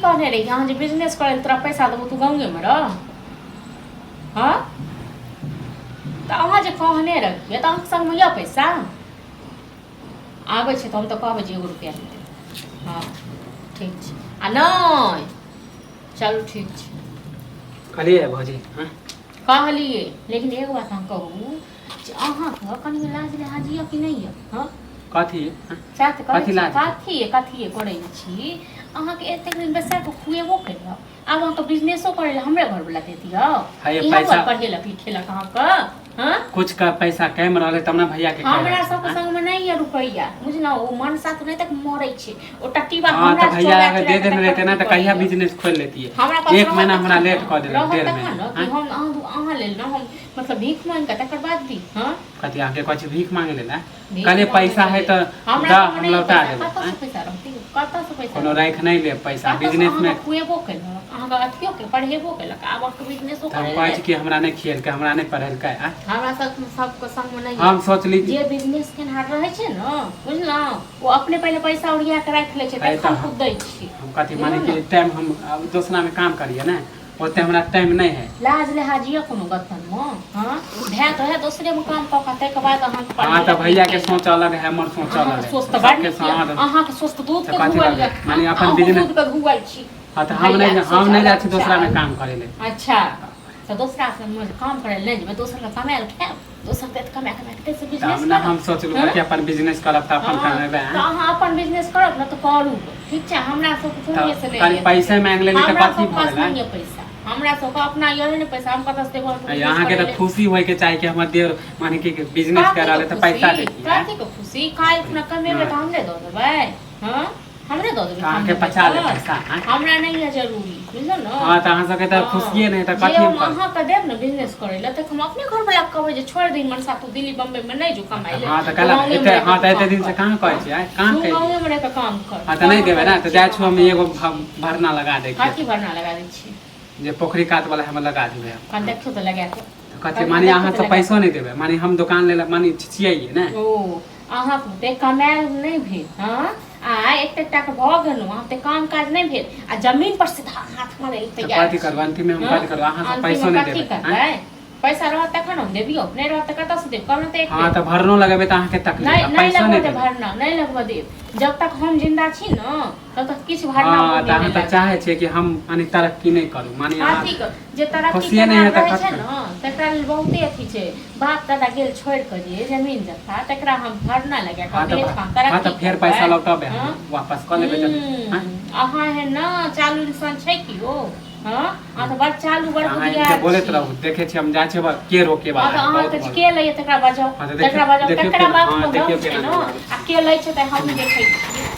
कहने रही अहाँ जे बिजनेस करै तोरा पैसा देबो तू गाँवेमे रह। हँ, तऽ अहाँ जे कहने रहियै तऽ अहाँके संगमे यऽ पैसा आबै छै तऽ हम तऽ कहबै जे एगो रुपैआ नहि देबै। हँ, ठीक छै। आ नहि, चलू ठीक छै। कहलियै भौजी? हँ, कहलियै, लेकिन एगो बात अहाँ कहू जे अहाँके कनि लाज लिहाज यऽ कि नहि यऽ? हँ, कथी? सएह तऽ कहै कथी छी। लाज? कथी कथिए करै छी? अहाँके एतेक दिन बैसा कऽ खुएबो केलक, आब अहाँके बिजनेसो करै लए हमरे घरवला दे दियौ? हे, इएह पैसा- पढ़ेलक लिखेलक अहाँके? हँ, कुछ का पैसा कम रहलै तब ने भैया के कहि हमरा रहल सबके छी। संगमे नहि यऽ रुपैआ, बुझलहुँ? ओ मनसा तऽ नहि तक मरै छै, ओ टटीबा हँ, हमरा तऽ भैया चोरा अगर चोरा दे कऽ देने तकर रहते ने तऽ अथी कहिया करैए। बिजनेस खोलि लेतियै। हमरा पास एक रहत महीना हमरा तखन लेट ने, कऽ देलक, रहत 1.5 तखन महीना। ने कि हम अहाँ लेल ने हम मतलब भीख मांगि कऽ तकर बाद दी? हँ, कथी अहाँके कहै छी भीख मांगे लेल? आँय? भीख कहलियै मांगे पैसा है लेल। तऽ हमरा दऽ, सबमे हम नहि लौटा पैसा। देबै। कतऽसँ आँय? पैसा रहतै? कतऽसँ पैसा कोनो रहतै? राखि नहि लेब पैसा कतऽसँ? बिजनेस मे। अहाँके खुएबो केलक, अहाँके अथियो के पढ़ेबो केलक, आब अहाँके बिजनेसो तऽ हम करै कहै लेल छी कि हमरा नहि खियलकै, हमरा नहि पढ़ेलकै। आँय? हमरा सब सबके संगमे नहि हम सोचली कि जे बिजनेस केनहार रहै छै ने, बुझलहुँ, ओ अपने पहिले पैसा ओरिया कऽ राखि लै छै, है तखन तऽ खुद दै छै। हम कथी माने बुझलहुँ कि ने? टाइम हम आब दोसरामे काम करियै ने, ओते हमरा टाइम नहि है। लाज लिहाज यऽ कोनो गतनमे? हँ, भाय तऽ है दोसरेमे काम कऽ कऽ ताहिके बाद अहाँके हँ, तऽ पढ़ेलक भैया के लिखेलक। सोच अलग है, हमर सोच अलग अहाँके है। सोच तऽ बड़ सबके नीक यऽ। हाँ, अहाँके सोच तऽ दूध तऽ के कथी धुअल लगै यऽ। माने अपन अहूँ बिजनेस दूध के धुअल छी। हँ, तऽ हम भैयाके नहि, सोच हम नहि जाइ अलग छी छै। दोसरामे काम करै लए। अच्छा, तऽ दोसरा से काम करै लए नहि जेबै, दोसरके कमायल खायब, दोसर देत कमा कमा के ताहिसँ तऽ बिजनेस हम ने करब? हम सोचलहुँ हँ? कि अपन बिजनेस करब तऽ अपन हँ, कमेबै। तऽ अहाँ अपन बिजनेस करब ने तऽ करू, ठीक छै। हमरा सबके तऽ कोनो से नहि खाली अथी पैसे छै। मांगि लेली तऽ हमरा कथी सब भऽ पास गेलै? नहि यऽ पैसा, हमरा सबके अपना यऽ ने पैसा, हम कतऽ से देबो अहाँके बिजनेस अहाँके करै तऽ लेल? खुशी होइके चाही कि हमर देर माने कि बिजनेस कर कथीके रहल है तऽ पैसा खुशी? देतियै। कथीके खुशी? काल्हि खुना कमेबै तऽ हमरे दऽ देबै? हँ, हमरे दऽ देबै तऽ अहाँके कमेबै पचा लेब तऽ? पैसा? आँय? हमरा नहि यऽ जरूरी, बुझलहुँ ने? हँ, तऽ अहाँ सबके तऽ हँ, खुशिये नहि तऽ जे कथी हम करब? अहाँके देब ने बिजनेस करै लए, तऽ हम अपने घरवला के कहबै जे छोड़ि दही मनसा, तू दिल्ली बम्बई मे नहि जो कमाइ ले। हँ, तऽ तू कहलक गाँवेमे एते रहि कऽ हँ, तू तऽ एते काम दिन से कर। कहाँ कहै छियै? आँय, कहाँ तू कहलियै? गाँवेमे रहि कऽ काम कर। हँ, तऽ नहि कहाँ देबै ने करै तऽ छियै? जाइ छी कहाँ हम करै एगो छियै? भरना लगा दै कथी खेत। भरना लगा दै छियै? जे पोखरि कात वाला हमर लगा देबै हम। कन देखियौ तऽ लगा कऽ। तऽ कथी कनि माने देखियौ अहाँ तऽ तऽ लगा पैसो नहि देबै? माने हम दोकान लेल माने छियै ने। ओ अहाँके ओते कमायल नहि भेल? हँ, आ एतेक टाके भऽ गेलहुँ, अहाँ ओते काम काज नहि भेल आ जमीन पर सीधा हाथ मारै लए तऽ तैयार कथी छी। करबै अंतिममे हम? हँ, कथी करबै? अहाँ सब अंतिममे पैसो नहि कथी देबै? आँय? करबै? पैसा रहत तखन हम देबियौ, नहि रहत तऽ कतऽसँ देब? कहलहुँ तऽ एक हँ, बेर तऽ भरनो लगेबै तऽ अहाँके तकलीफ नहि आ नहि पैसो लगबऽ नहि देब देबै। भरना नहि लगबऽ देब। जब तक हम जिन्दा छी ने तब तक किछु भरना हँ, भरनी तऽ अहाँ नहि तऽ लागत। चाहै छियै कि हम माने तरक्की नहि करू, माने अहाँ कथी के जे तरक्की खुशिये नहि केनहार है तऽ रहै कथी छै करू? ने, तकरा लेल बहुते अथी छै। बाप दादा गेल छोड़ि कऽ जे जमीन जथा, तकरा हम भरना लगा कऽ हँ, तऽ बेच कऽ हम हँ, तऽ तरक्की फेर करबै? पैसा लौटबै हँ, हम वापस कऽ लेबै जब। आँय? अहाँ एहन न चालू इंसान छै कियो? हँ, अहाँ तऽ बड़ चालू, बड़ तऽ अहाँ इनके बुधियार बोलैत छी। रहू, देखै छी हम जाइ छी, के रोके हँ, वाला तऽ है बहुत अहाँके बोल। के लैए तकरा बजाउ। हँ, तऽ देखियौ तकरा बजाउ। देखियौ तकरा केना बाप हँ, मे देखियौ दम छै केना ने नहि आ के लै छै तऽ हमहूँ देखै छियै।